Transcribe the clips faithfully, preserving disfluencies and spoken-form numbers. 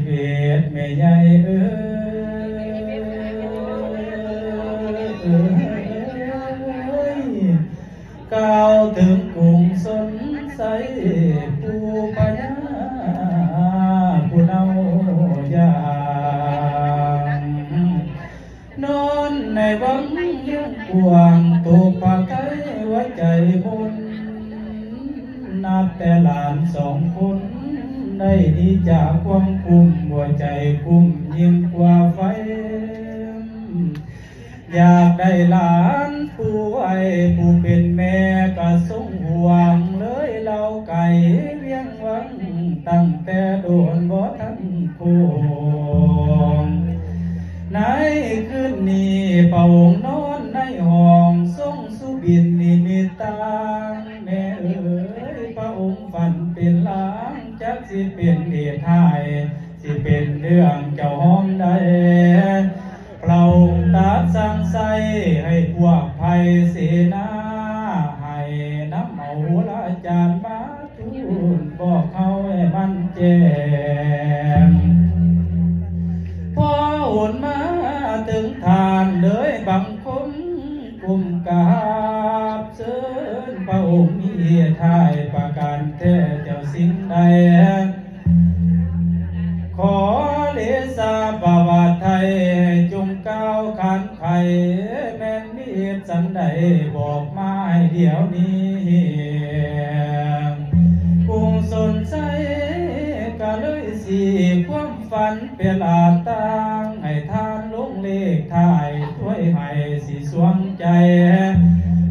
เดชแม่ใหญ่เอ้ย กล่าวถึงกรุงสนไสย ปู่พญาผู้เน่าอย่าง นอนในวังเยื้องกว้าง ตกพระทัยหัวใจมน นับแต่หลานสองคน ได้หนีจากความกุ้ม หัวใจกุ้มยิ่งกว่าไฟ อยากได้หลานผู้ไว้ ผู้เป็นแม่ก็ทรงห่วง เลยเล่าไกลเวียงวัง ตั้งแต่โดนบ่ทันโค้ง ในคืนนี้พระองค์นอนในห้อง ทรงสุบินนิมิตต่าง แม่เอ๋ย พระองค์ฝันเป็นลาง จักสิเป็นเหตุให้ สิเป็นเรื่องเจ้าห้องใด พระองค์ตรัสสั่งไสให้พวกไพร่เสนา ให้นำเอาโหราจารย์มาทูลบอกเขาให้มันแจ้ง พอโหนมาถึงท่านเลยบังคมก้มกราบเชิญ พระองค์มีเหตุให้ประการแท้ เจ้าสิ่งใด ขอเดชะประวัติไทย จงกล่าวขานไข แม่นมีเหตุสันใด บอกมาให้เดี๋ยวนี้ กรุงสนไสยก็เลยสี่ความฝันเปลาตาง ให้ท่านลงเลขท้ายถ้วยให้สิสวงใจ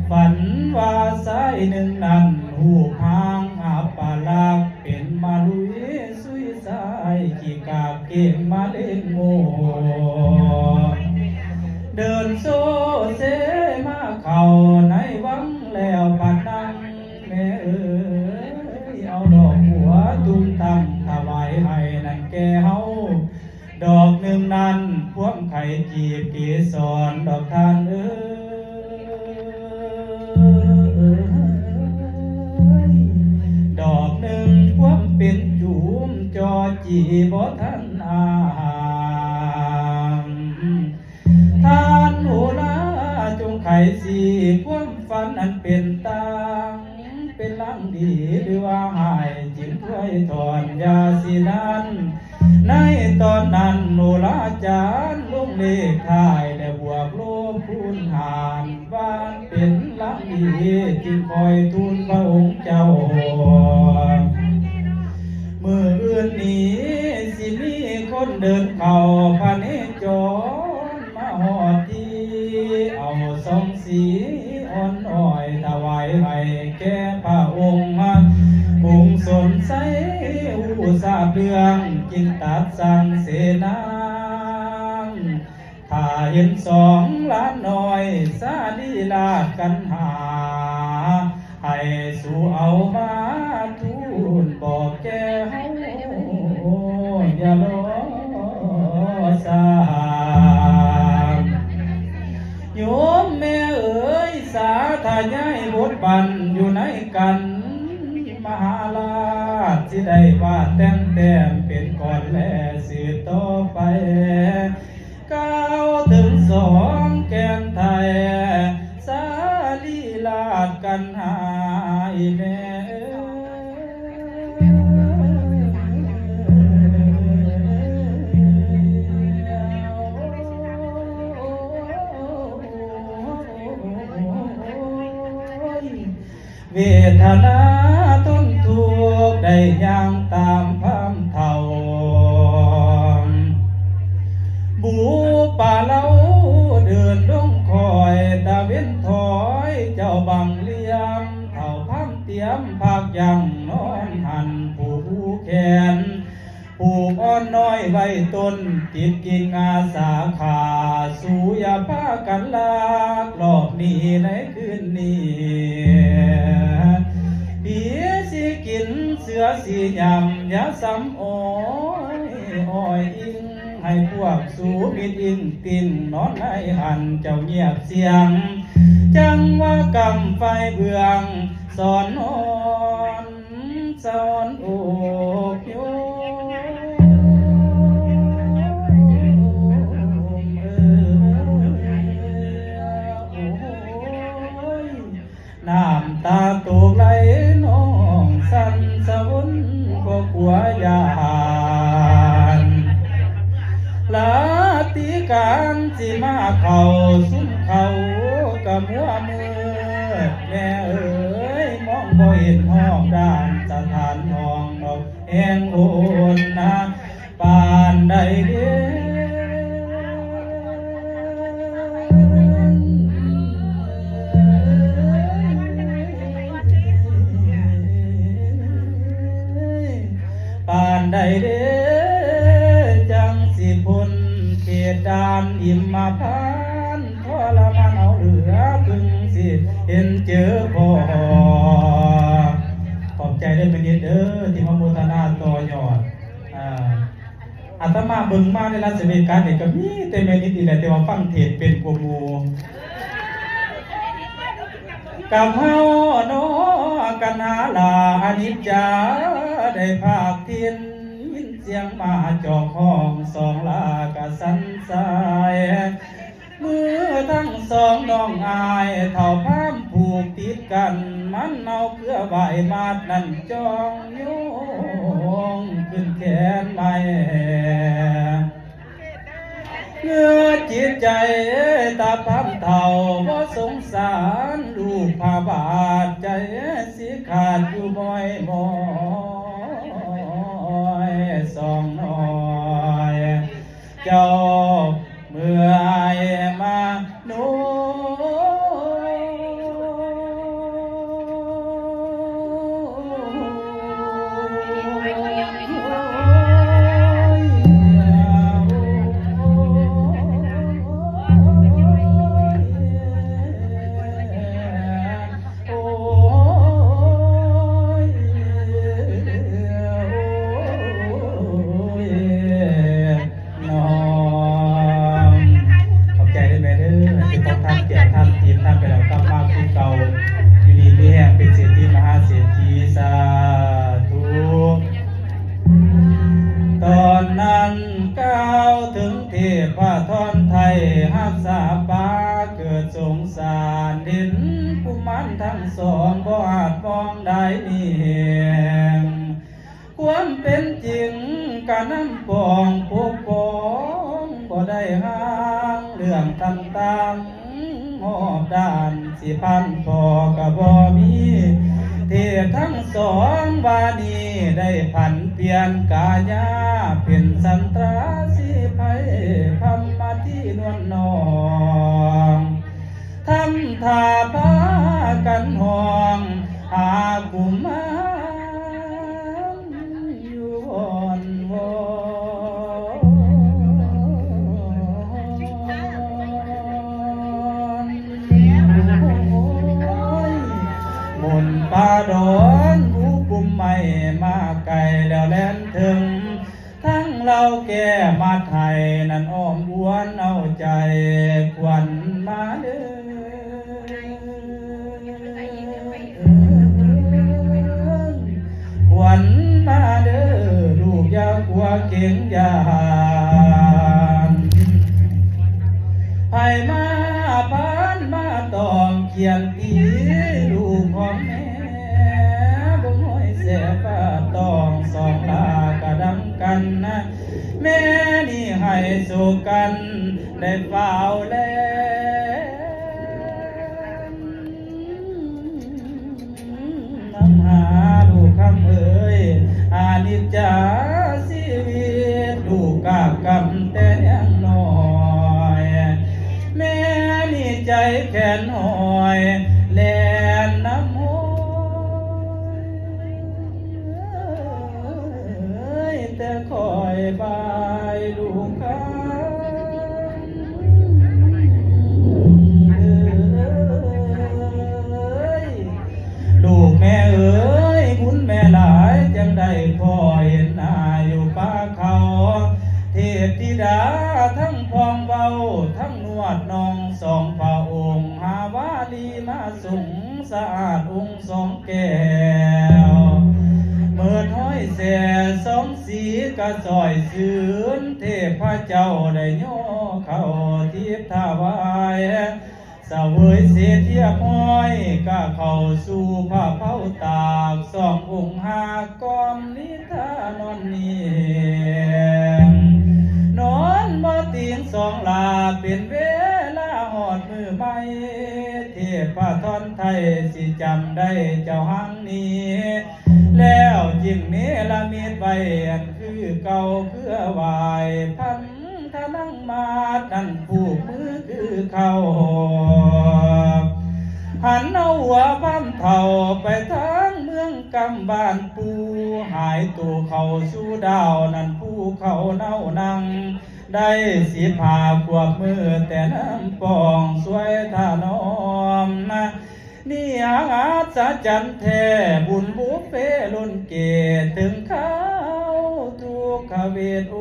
ฝันว่าชายหนึ่งนั้น รูปร่างอัปลักษณ์ เป็นมาลุยสุยสาย ขี้กากเก่งมาเล่งโม เดินโซเซมาเข้าในวังแล้วพะนัง แม่เอ๋ย เอาดอกบัวตูมตั้งถวายให้นั่นแก่เฮา ดอกหนึ่งนั้นพวงไข่จีบเกสรดอกท่านเอ๋ย ดอกหนึ่งพวงเป็นจูมจอจีบ่ทันอ่าง ท่านโหราจงไขสีความฝันอันเป็นตาง เป็นลางดีหรือว่าหาย จึงถ้วยถอนยาสีนั้น ในตอนนั้นโหราจารย์ลงเลขท้าย และบวกลบคูณหาร ว่าเป็นลางดี จึงคอยทูลพระองค์เจ้า มื้ออื่นนี้สิมีคนเดินเข้าพระเนจรมาฮอดที่ เอาซองสีอ่อนอ้อยถวายให้แก่พระองค์ กรุงสนไสยฮู้ทราบเรื่อง จึงตรัสสั่งเสนา ถ้าเห็นสองหลานน้อยสาลีราชกัณหา ให้สู่เอามาทูลบอกแก่เฮา อย่ารอช้า โยมแม่เอ๋ย สาธยายบทบันอยู่ในกัน มหาราชสิได้ว่าแต่งแต้มเป็นก่อนแลสืบต่อไป กล่าวถึงสองแก่นไทย สาลีราชกัณหาอีแม่เอ๋ย เวทนาทนทุกข์ได้ย่างตามความเฒ่า บุปผาเล่าเดินลงคอย ตะเวนถอยเจ้าบังเลียม เฒ่าพามเตรียมพักยังนอนหัน ผูกแขน ผูกอ่อนน้อยไว้ต้น ติดกิ่งอาสาขา สูอย่าพากันลาก รอบนี้ในคืนนี้ ผีสิกินเสือสิยำ อย่าซ้ำอ้อยอ้อยอิง ให้พวกสูมิดอิงติ่ง นอนในหันเจ้าเงียบเสียง จังว่ากำไฟเบือง สอนนอน สอนอกโย เขาซุ่มเขากะมัวมืด แม่เอ๋ย มองบ่เห็นฮอดด้านสถานห้องดอกแห่งคนนะ ปานใดเด้ ปานใดเด้ จังสิพ้นเขตด่านหิมพานต์ ทรมานเอาเหลือเพิ่งสิเห็นเจอพ่อ ขอบใจเด้อแม่นิดเด้อ ที่มาโมทนาต่อยอด อ่า อาตมาเบิ่งมาในลาสเวกัสนี่ก็มีแต่แม่นิดนี่แหละ แต่ว่าฟังเทศน์เป็นกว่าหมู่ กับเฮาเนาะ กันหาลาอนิจจา ได้ภาคเทียน ยินเสียงหมาจอกฮ้อง สองลากะสันสาย มือทั้งสองน้องอ้าย เฒ่าพามผูกติดกัน มันเอาเครือไหว้มาดนั้นจ้องโยง ขึ้นแขนใหม่ เงือจิตใจตาพามเฒ่า บ่สงสารลูกพาบาท ใจสิขาดอยู่บ่อยๆ สองน้อย เจ้าเมื่อยมาโน โอ้ย น้อง ขอบใจเด้อแม่เด้อ ที่ต้องท่านแก่ท่านทีมท่านไปแล้วกลับมาคือเก่า อยู่ดีมีแฮงเป็นเศรษฐีมหาเศรษฐี สาธุ ตอนนั้นกล่าวถึงเทพธรไทย ฮักษาป่าเกิดสงสาร เห็นกุมารทั้งสองบ่อาจมองได้มีแฮง ความเป็นจริงกะนำปองปกป้องบ่ได้ห่าง เรื่องต่างๆ ฮอบด้านสิพันพ่อกะบ่มี เทพทั้งสองว่านี้ได้ผันเปลี่ยนกายา เป็นสันตราสีไพรพรหมที่นวลน้อง ทำท่าพากันห้องหากุมารอยู่วอนวอน โอ้ย มนต์ป่าดอน หูกุมไม้มาไกลแล้วแล่นถึง ทั้งเหล่าแก่มาไทยนั้นอ้อมอวนเอาใจ ขวัญมาเด้อ ขวัญมาเด้อ ลูกอย่ากลัวเกรงยาน ไผมาพานมาตองเขียนตี ลูกของแม่ บ่น้อยแสบฟ้าตอง สองลากะดังกันนะ แม่นี่ให้สุขกัน ได้ฟ้าวแล นำหาลูกคำเอ๋ย อนิจจาชีวิต ลูกกาบกำแต่ยังน้อย แม่นี่ใจแขนหอย แล่นนำหอย เอ้ย แต่คอยบายลูกคำเอ้ย ลูกแม่เอ๋ย บุญแม่หลายจังได้พ่อเห็นหน้าอยู่ป่าเขา เทพธิดาทั้งพองเว้า ทั้งนวดน้องสองพระองค์ หาวาลีมาสุงสะอาดองค์สองแก้ว เมิดห้อยแสสองสีกะสอยซื่น เทพเจ้าได้ย่อเข้าทิพย์ถวาย เสวยเสร็จเรียบร้อย ก็เข้าสู่พระเผาตาก สององค์หากกอมนิทานอนเนียง นอนบ่ติงสองลาเป็นเวลา ไทยสิจำได้เจ้าหังนี้ แล้วจึงเนรมิตไว้อันคือเก่าเพื่อไหว้พันธนังมาศนั่นผูกมือคือเขา หันเอาหัวพันเฒ่าไปทางเมืองกำบ้านปู่ หายตัวเขาสู่ดาวนั่นผู้เขาเน่านั่ง ได้สิบห้าขวบมือแต่น้ำปองสวยถนอมนะ นี่อัศจรรย์แท้บุญบุพเพล้นเกศถึงข้าวทุกขเวทโอ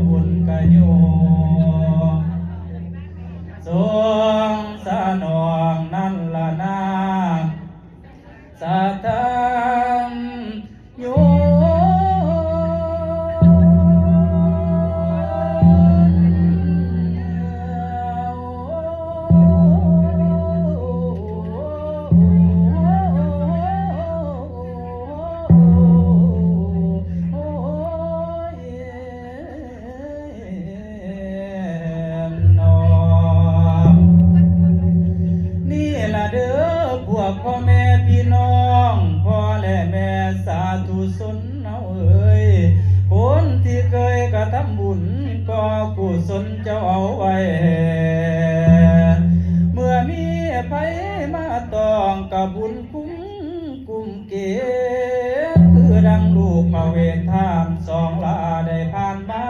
บุญกะโย ทรงสนองนั่นละนาสะทังโย นี่ละเด้อพวกพ่อแม่พี่น้อง พ่อและแม่สาธุชนเฮาเอ้ย คนที่เคยกระทำบุญก็กุศลเจ้าเอาไว้ เมื่อมีไผมาต้องกะบุญคุ้ม กุ้มเกศคือดังลูกพระเวทท่านสองลาได้ผ่านมา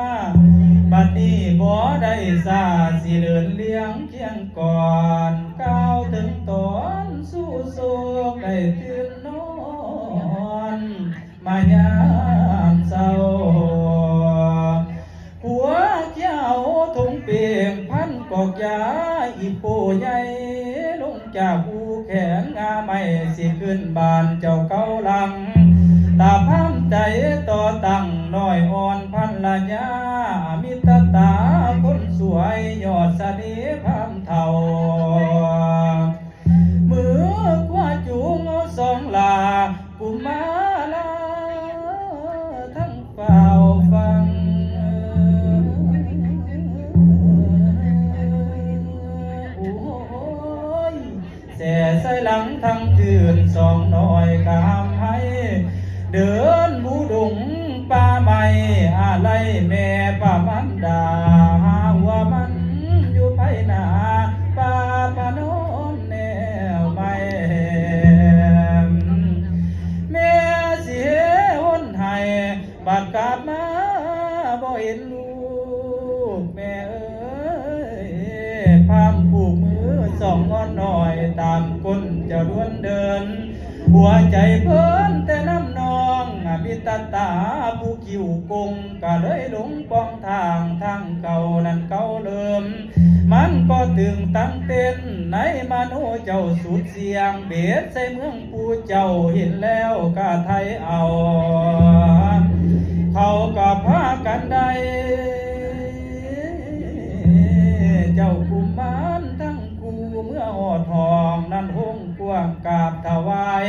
บัดนี้บ่ได้ซาสิเดินเลี้ยงเคียงก่อน กล่าวถึงตอนสู่โศกได้ตื่นนอน มายามเช้า ผัวเจ้าถุงเปงพันกอกยาอีโปใหญ่ ลงจากภูแขนงาไม้สิขึ้นบ้านเจ้าเก่าหลัง ตาพามใจต่อตั้งน้อยอ่อนพันละยา มิตรตาคนสวยยอดเสน่ห์พามเฒ่า มือขวาจูงเอาสองลา กุมาราทั้งฝ่าวฟัง โอ้ย แส่ใส่หลังทั้งคืนสองน้อยกามให้ เดินบูดงป่าไม้อาลัยแม่ป้ามันดา หาหัวมันอยู่ไผนา ป้าพะนอนแนวไม้ แม่สิเฮหนให้ บัดกลับมาบ่เห็นลูกแม่เอ้ย พามผูกมือสองงอนน้อย ตามก้นเจ้าดวนเดิน หัวใจเพิ่นแต่น้ำนอง มิตรตาผู้คิ้วกง ก็เลยหลงปองทาง ทางเก่านั้นเก่าเริ่ม มันก็ตึงตั้งเต้น ในมโนเจ้าสุดเสียง เบสใส่เมืองผู้เจ้าเห็นแล้วก็ไทยเอา เขาก็พากันได้ เจ้ากุมารทั้งคู่เมื่อหอดห้องนั้นห้องกว้างกราบถวาย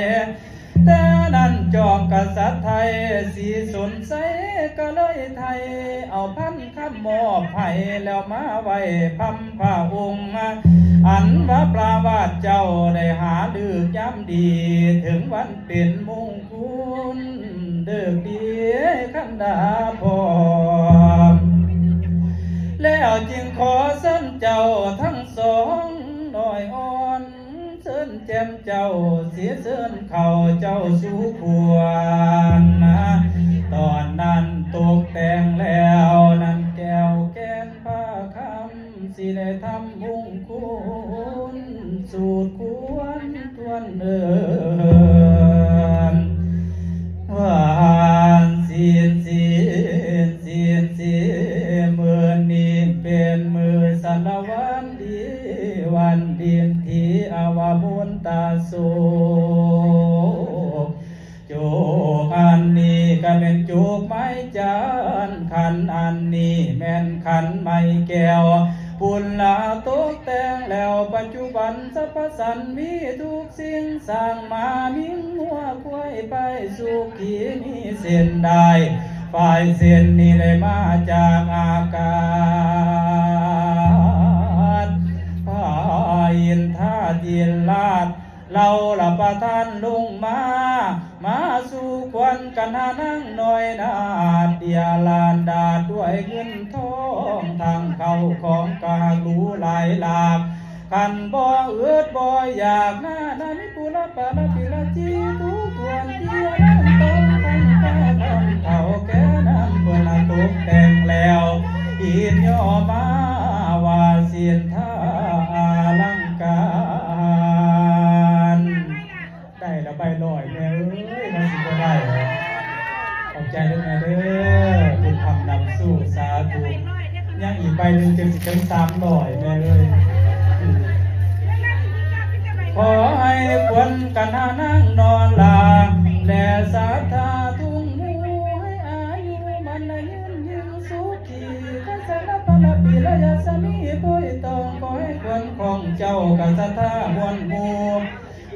แต่นั้นจอมกษัตริย์ไทยสีสนใสก็เลยไทยเอาพันคำมอบให้แล้วมาไว้พำพระองค์ อันว่าพระบาทเจ้าได้หาฤกษ์ยามดี ถึงวันเป็นมงคลฤกษ์ดีคันดาพร้อม แล้วจึงขอเชิญเจ้าทั้งสองน้อยอ่อน เชิญแจ่มเจ้าเสียเชิญเขาเจ้าสู่ควรนะ ตอนนั้นตกแต่งแล้วนั้นแก้วแก้นผ้าคำ สิได้ทำมงคลสูตรควรทวนเอิน วันศีลศีลศีลศีลมื้อนี้เป็นมื้อสารวันดี วันดินที่อวมุนตาสุข โจกอันนี้ก็เป็นโจกไม้จันทร์ ขันอันนี้แม่นขันไม้แก้ว ปุณณะตกแต่งแล้วปัจจุบันสรรพสันมีทุกสิ่ง สร้างมามีงัวควายไปสุขีมีเส้นได้ ฝ่ายเส้นนี้ได้มาจากอากาศ สินลาด เราละประทานลงมา มาสู่ขวัญกันหานางน้อยนาด เดียลานดาดด้วยเงินทอง ทั้งเข้าของกะหากหรูหลายหลาก คันบ่อึดบ่อยากนานานิปุระปะระปิระจีทุกควรเทียนต้องทั้งพากันเฒ่าแก่นำเพิ่นตกแต่งแล้ว อินยอมาว่าสินทาอลังการ ได้ละใบร้อยแม่เอ้ย มันสิบ่ได้เหรอ ขอบใจเด้อแม่เด้อ บุญคำนำสู่สาธุ ยังอีกใบหนึ่งจึงสิถึงสามร้อยแม่เอ้ย ขอให้ควรกันหานางนอนหลา และศรัทธาทุกหมู่ให้อายุมันยืนยืนสุขี ทัสสะนะปะนะปิระยะสะมีโพยตอง ขอให้ควรของเจ้ากับศรัทธามวลหมู่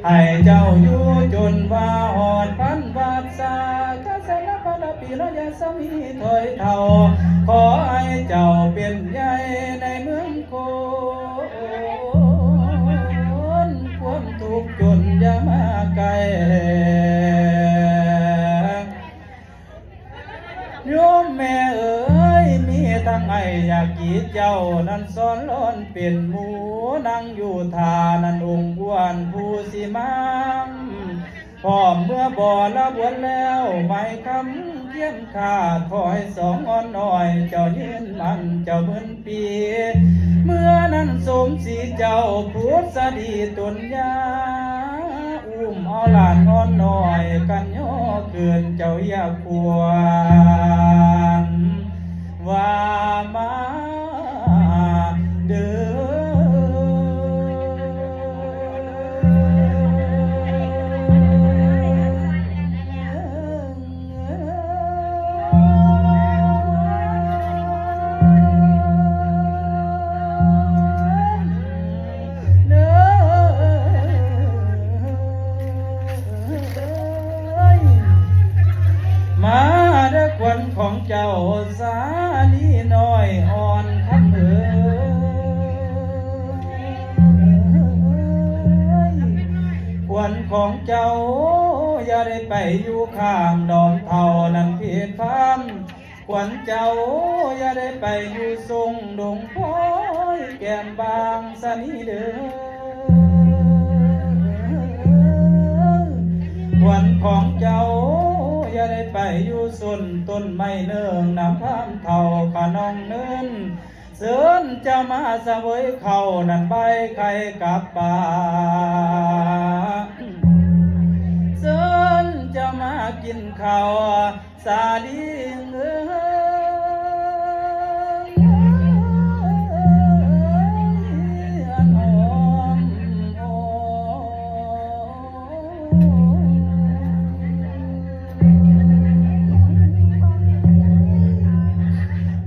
ให้เจ้าอยู่จนว่าฮอดพันวัสสา ทัสสะนะปะนะปิระยะสะมีถอยเท่า ขอให้เจ้าเป็นใหญ่ในเมืองโคน ความทุกข์จนอย่ามาใกล้ โยมแม่เอ๋ย มีทั้งไอ้ยากีเจ้านั้นสอนหลอนเป็นหมู่ นั่งอยู่ท่านั้นองค์อ้วนผู้สิมาม พร้อมเมื่อบ่ละบวชแล้ว ไม้คำเคียงขาด ขอให้สองอ่อนน้อย เจ้ายืนมั่น เจ้ามึนปี เมื่อนั้นสมศรีเจ้าผุดสะดีตนยา อุ้มเอาหลานอ่อนน้อย กันย่อเกินเจ้าเยียกควร ว่ามาเด้อ มาเด้อขวัญของเจ้าสาลีน้อยอ่อนคำเอ๋ย ขวัญของเจ้าอย่าได้ไปอยู่ข้างดอนเฒ่านั้นเพคำ ขวัญเจ้าอย่าได้ไปอยู่ทรงดงพลอยแก้มบางสะนีเด้อ ขวัญของเจ้าอย่าได้ไปอยู่ส้นต้นไม้เนิ่งน้ำพามเฒ่าขะน้องเนิน เชิญเจ้ามาเสวยเข้านั้นใบไข่กับปลา เชิญเจ้ามากินข้าว สาลีเอ้ย อันหอมหอม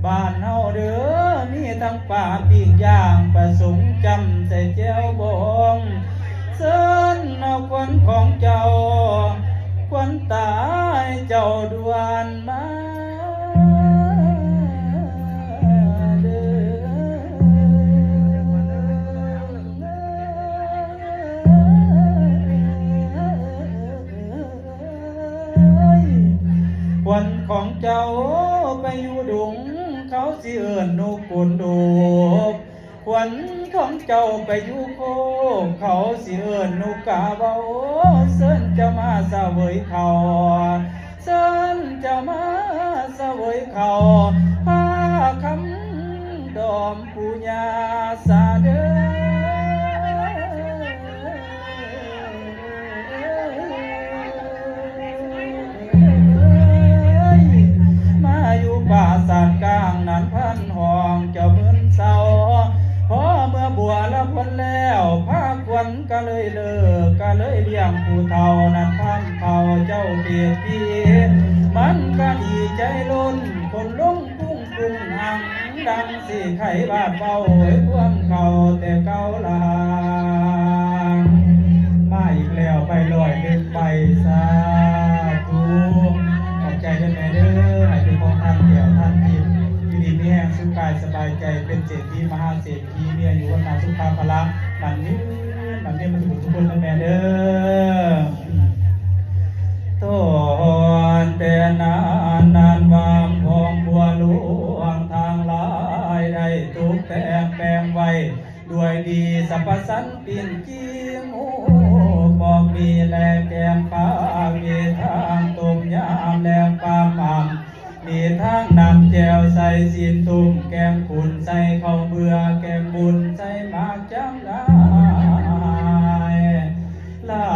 บ้านเฮาเด้อ มีทั้งปลาปิ้งย่าง ผสมจ้ำใส่แจ่วบอง เชิญเอาขวัญของเจ้า ขวัญตายเจ้าด่วนมาเด้อ ขวัญของเจ้าไปอยู่ดง เขาสิเอิ้นนกโกนดก ขวัญของเจ้าไปอยู่โคก เขาสิเอิ้นนกกาเว้า เชิญเจ้ามาเสวยเข้า เชิญเจ้ามาเสวยเข้า ผ้าคำดอมปูญาสาเด้อ มาอยู่ป่าสาดกลางนั้นพันห้องเจ้ามื่นเศร้า พอเมื่อบวชละพ้นแล้ว พาขวัญก็เลยเลิก ก็เลยเลี้ยงผู้เฒ่านั้นพันเฒ่าเจ้าเปรียบดี มันก็ดีใจล้น คนลงกุ้งกุ้งหัง ดังสิไขบาดเบาเอ้ยความเก่าแต่เก่าลาง มาอีกแล้ว ไปลอยหนึ่งไป สาธุ ขอบใจเด้อแม่เด้อ ให้เป็นของท่านแก้วท่านทิพย์ อยู่ดีมีแฮงสุขกายสบายใจ เป็นเศรษฐีมหาเศรษฐี มีอายุวัฒนาสุขะพละ มันยืน อันนี้มันทุกคนนะแม่เด้อ ตอนแต่นั้นนั้นวามพองบัวหลวงทางหลายได้ตกแต่งแปลงไว้ ด้วยดีสรรพสันปินจริงโอ้บอกมีแลแกงปลามีทางต้มยำแลงปลาหม่ำ มีทั้งน้ำแจ่วใส่สินทุ่มแกงขุ่นใส่ข้าวเบื่อแกงบุญใส่หมากจังได้ลา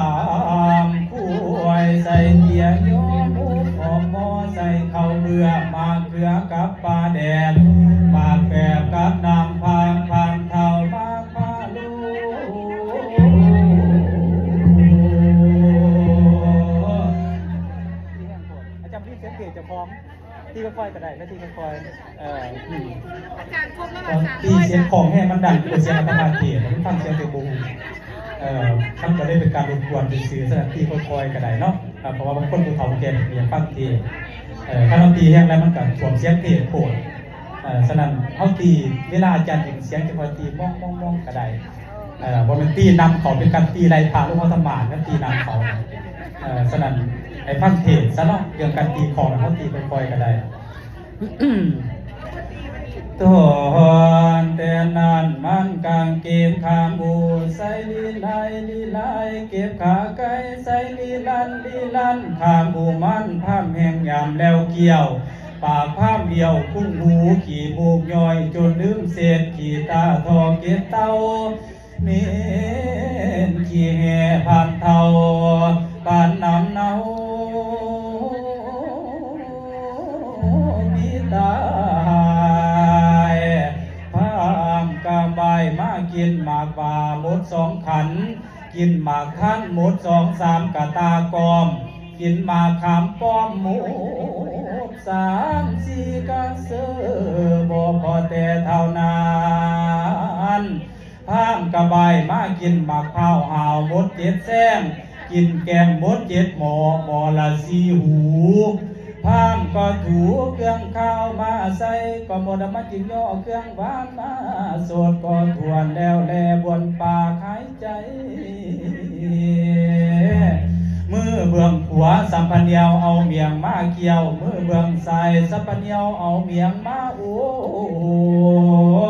มกล้วยใส่เกี๊ยวหมูหอมหม้อใส่ข้าวเบื่อหมากเขือกับปลาแดดหมากแปบกับน้ำพางพางเท่าหมากพาลู อาจารย์พี่เสียงเกตเจ้าของ ที่ค่อยๆก็ได้นะที่ค่อยๆเอออืม อาจารย์คมแล้ว ตอน อาจารย์ ตีเสียงของแห้งมันดังกว่าเสียงอาตมาเทศน์มันฟังเสียงเต็มวงเออมันก็เลยเป็นการรบกวนซื่อๆสถานที่ค่อยๆก็ได้เนาะเออเพราะว่าบางคนผู้เฒ่าแก่อยากฟังเทศน์เออถ้าเราตีแห้งแล้วมันก็ถ่วงเสียงเทศน์โพดเออฉะนั้นเขาตีเวลาอาจารย์เห็นเสียงจะคอยตีมองมองมองก็ได้เออบ่แม่นตีนำเขาเป็นการตีไล่พระหลวงพ่อสมานนะตีนำเขาเออฉะนั้นให้ฟังเทศน์ซะเนาะเรื่องการตีของเขาตีค่อยๆก็ได้ ตอนแต่นั้นมันกางเกงขาหมูใส่ลีไลลีไลเก็บขาไก่ใส่ลีลันลีลันขาหมูมันพามแหงยามแล้วเกี่ยว ปากพามเดียวคุ้งหูขี้มูกย้อยจนลืมเศษขี้ตาทอเก็บเต้า เมนขี้แห่ผ่านเท่าปานน้ำเนามีตายพามกำบายมากินหมากป่าหมดสองขัน กินหมากท่านหมดสองสามกะตากอม กินหมากขามป้อมหมดสามสี่กะเซอบ่พอแต่เท่านั้น พามกะบายมากินหมากพร้าวหาวหมดเจ็ดแซง กินแกงหมดเจ็ดหม้อ หม้อละสี่หู พามก็ถูเครื่องข้าวมาใส่ ก็หมดเอามากินย่อเครื่องหวานมาสดก็ทวนแล้วแลบนปากหายใจ มือเบื้องขวาสัมพันเนียวเอาเมียงมาเกี่ยว มือเบื้องซ้ายสัมพันเนียวเอาเมียงมาโอ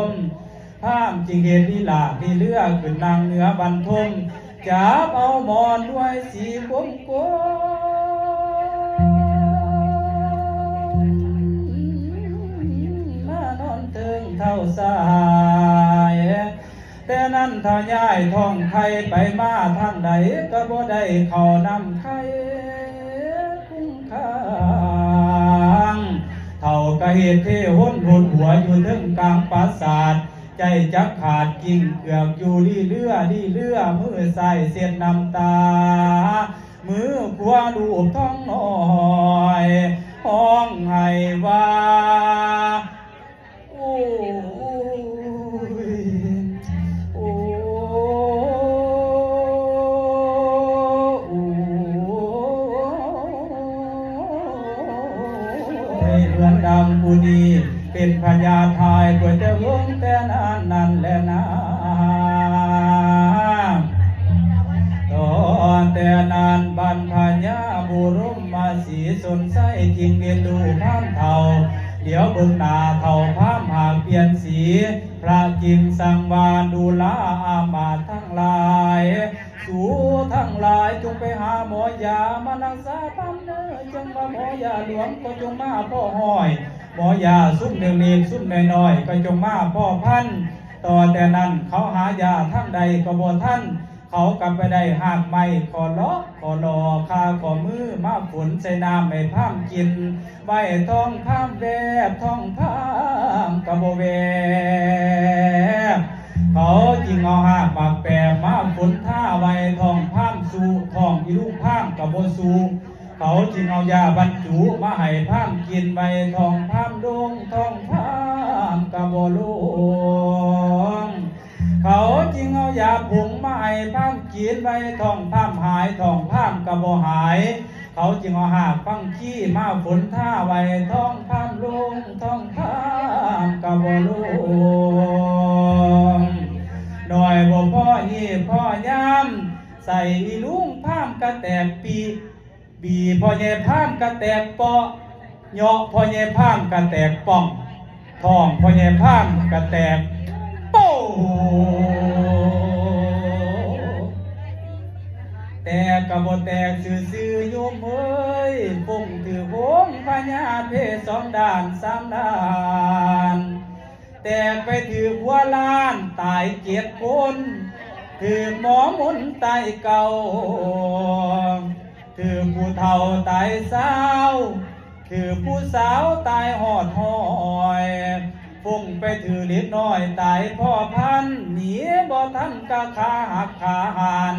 ม พามจึงเฮ็ดลีลาลีเลือขึ้นนั่งเหนือบันทม จับเอาหมอนด้วยสีกลมกลมมานอนเทิงเท้าซ้าย แต่นั้นถ้าย้ายท้องไข่ไปมาทางใดก็บ่ได้เข้าน้ำไข่คุ้งค้าง เฒ่ากะเฮ็ดเทหนหดหัวอยู่เทิงกลางปราสาท ใจจักขาดกิ่งเกือกอยู่ลี่เลือลี่เลือ มือซ้ายเช็ดน้ำตา มือขวาลูบท้องน้อย ฮ้องไห้ว่า โอ้ย โอ้ ให้เพื่อนดังผู้นี้เป็นพญาทายก๋วยเตี๋ยวเมืองแต่นั้นนั่นแหละนะ ตอนแต่นั้นบรรพญาบุรุมมาสีสนใสจริงเรียนรู้พามเฒ่า เดี๋ยวเบิ่งหน้าเฒ่าพามหากเปลี่ยนสี พระจิงสังวานดูลาอามาตย์ทั้งหลาย สูทั้งหลายจงไปหาหมอยามารักษาพันเด้อ จังว่าหมอยาหลวงก็จงมาพ่อห้อย หมอยาซุ่มเล็กๆซุ่มน้อยๆก็จงมาพ่อพัน ต่อแต่นั้นเขาหายาทางใดก็บ่ทัน เขากลับไปได้หากไม้ขอเลาะขอลอคาขอมือมาฝนใส่น้ำให้พามกิน ไว้ท้องพามแวบท้องพามก็บ่แวบ เขาจึงเอาหากหมากแปบมาฝนท่าไว้ท้องพามสูท้องอีลุงพามก็บ่สู เขาจึงเอายาบรรจุมาให้พามกินไว้ท้องพามโด่งท้องพามก็บ่โล่ง เขาจึงเอายาผงมาให้พามกินไว้ท้องพามหายท้องพามก็บ่หาย เขาจึงเอาหากฟังคีมาฝนท่าไว้ท้องพามโล่งท้องพามก็บ่โล่ง หน่อยบ่พอนี้ พ่อยาม ใส่อีลุงพามกะแตกปี บีพ่อใหญ่พามกะแตกเปาะ เหยาะพ่อใหญ่พามกะแตกป่อง ท้องพ่อใหญ่พามกะแตกโป้ แตกกะบ่แตกซื่อๆ โยมเอ้ย ฟงถือโหงพญาเพศสองด้านสามด้าน แตกไปถือหัวล้านตายเจ็ดคน ถือหมอมนตายเก่า ถือผู้เฒ่าตายซาว ถือผู้สาวตายหอดหอย ฟงไปถือเล็กน้อยตายพ่อพัน หนีบ่ทันกะขาหักขาหัน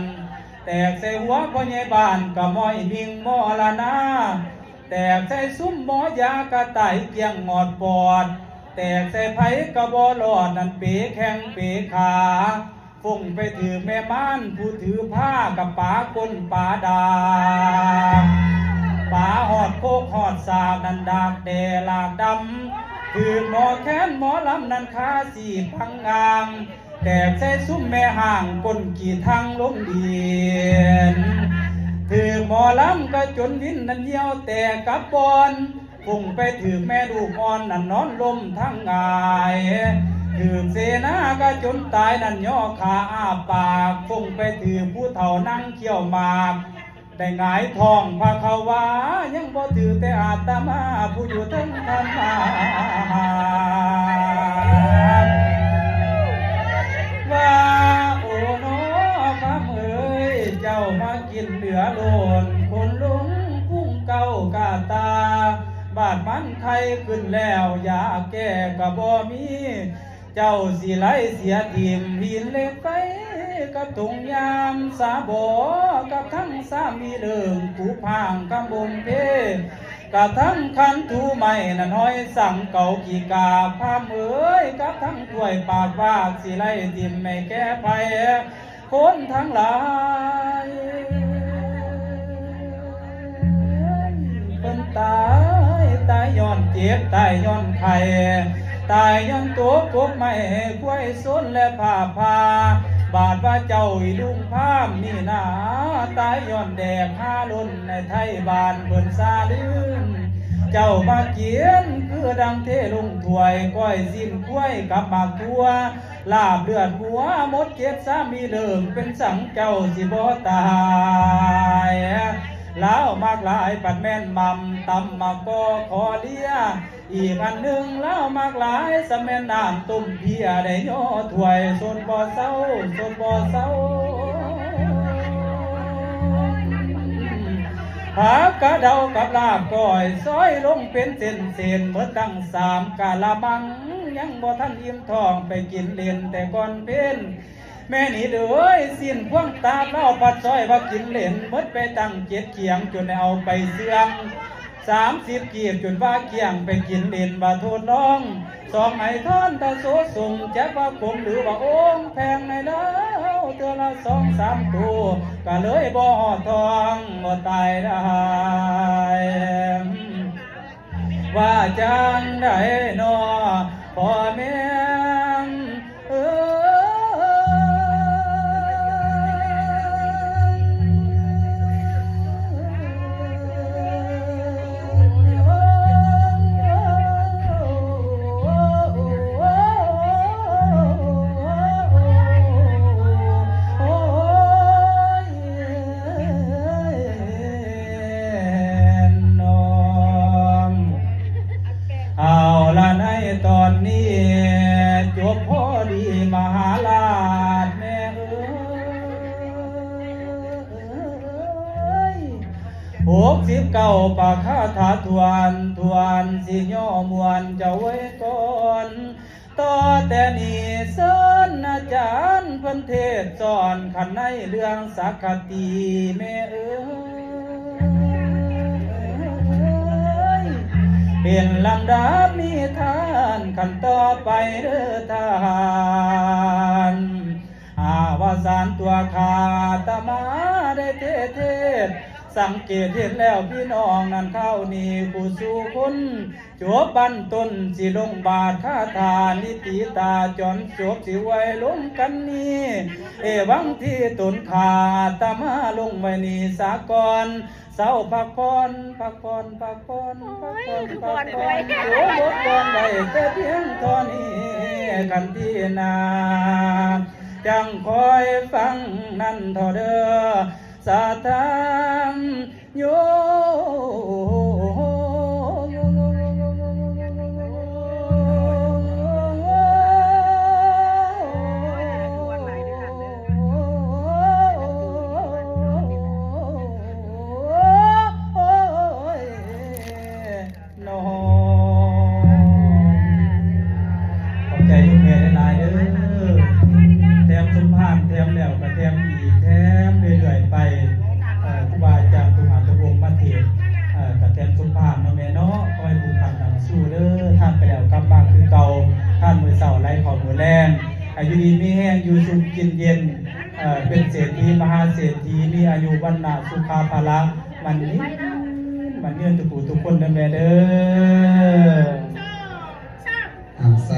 แตกใส่หัวพ่อใหญ่บ้านกะม้อยมิงมรณา แตกใส่ซุมหมอยากะตายเกลี้ยงหมอดปอด แตกใส่ไผกะบ่รอดนั่นเป๋แข้งเป๋ขา ฟงไปถือแม่ม่านผู้ถือผ้ากะป๋าก้นป๋าดาก ป๋าหอดโคกหอดสากนั่นดากแด่หลากดำ ถือหมอแคนหมอลำนั่นขาสีพังงาม แตกใส่ซุมแม่ห้างก้นกี่ทั้งลงดิน ถือหมอลำกะจนวินนั่นเยี่ยวแตกกะบอน ฟงไปถือแม่ลูกอ่อนนั่นนอนล้มทั้งหงาย ถือเสนากะจนตายนั่นย่อขาอ้าปาก ฟงไปถือผู้เฒ่านั่งเคี้ยวหมาก ได้หงายท้องพระเขาว่า ยังบ่ถือแต่อาตมาผู้อยู่เทิงธรรมา ว่า โอ้น้อพระเอ๋ย เจ้ามากินเหลือโลน คนลุงกุ้งเก่ากะตา บาดมันไข้ขึ้นแล้ว ยาแก้กะบ่มี เจ้าสิไล่เสียถิ่ม หินเหล็กไฟกับถุงยามสาบอ กับทั้งสามีเลิง ผูพางกำบมเพ กะทั้งคันถูไม้นั่นห้อยสังเก่ากี่กา พามเอ๋ย กะทั้งถ้วยปากวาก สิไล่ถิ่มไม่แก้ไข คนทั้งหลาย เพิ่นตาย ตายย้อนเจ็บ ตายย้อนไข้ ตายย้อนตกกกไม้ ควายซนและผ้าพา บาดว่าเจ้าอีลุงพามนี่นา ตายย้อนแดกหาล้นในไทบ้านเพิ่นซาลืม เจ้ามาเกียนคือดังเทลงถ้วย ก้อยสิ้นควายกับหมากทั่ว ลาบเลือดหัวหมดเจ็ดสามีเลิง เป็นสังเจ้าสิบ่ตาย ลาวมากหลายปัดแม่นหม่ำ ตำหมากกอขอเลีย อีกอันหนึ่งลาวมากหลาย สะแม่นน้ำต้มเพีย ได้ย่อถ้วย สดบ่เซา สดบ่เซา ผักกะเดากับลาบก้อย ซอยลงเป็นเส้นๆ เบิดตั้งสามกะละมัง ยังบ่ทันอิ่มท้อง ไปกินเล่นแต่ก่อนเพล แม่นี่เด้ย สิ้นพวงตาบลาวผัดซอยว่ากินเล่น เบิดไปตั้งเจ็ดเขียง จนได้เอาไปเสื่อง สามสิบกีบ จนว่าเกลี้ยง ไปกินเล่นว่าโทษน้อง สองไหทอนตะโสสุม จักว่าขมหรือว่าโอ่ง แพงในลาวเทื่อละสองสามตัว กะเลยบ่ฮอดท้อง บ่ตายได้ ว่าจั่งใดน้อ พ่อแม่เอ๋ย เอาละในตอนนี้ จบพอดีมหาราชแม่เอ๋ย หกสิบเก้าปาคาถาทวน ทวนสิย่อมวนเจ้าไว้ก่อน ต่อแต่นี้เชิญอาจารย์เพิ่นเทศน์สอนขันในเรื่องสักคติแม่เอ๋ย เป็นลำดับนิทานขันต่อไปเด้อท่าน อาวสานตัวข้าอาตมาได้เทศน์ สังเกตเห็นแล้วพี่น้องนั้นคราวนี้คู่สู่คน จบบั้นต้นสิลงบาทคาถา นิติตาจรจบสิไหวลงกันนี้ เอวังที่ตนข้าอาตมาลงไว้นี้สาก่อน เซาพักผ่อน พักผ่อน พักผ่อน พักผ่อน พักผ่อน โอ้หมดก่อนไว้แต่เพียงเท่านี้ คันที่หน้า จั่งคอยฟังนั้นเถาะเด้อ สาธรรมโย นอ ขอบใจลูกแม่หลายๆเด้อ แถมสมภารแถมแล้วก็แถมอีก แถมเรื่อยๆไป เอ่อ ครูบาอาจารย์ทุกหาทุกองค์มาเทศน์ เอ่อ ก็แถมสมภารเนาะแม่เนาะ ขอให้บุญพานนำสู่เด้อ ทานไปแล้วกลับมาคือเก่า ทานมื้อเช้าไหลเข้ามื้อแลง อายุดีมีแฮง อยู่สุขกินเย็น เอ่อ เป็นเศรษฐีมหาเศรษฐี มีอายุวรรณะสุขะพละ มันยืน มันยืนทุกผู้ทุกคนเด้อแม่เด้อ อ่า สา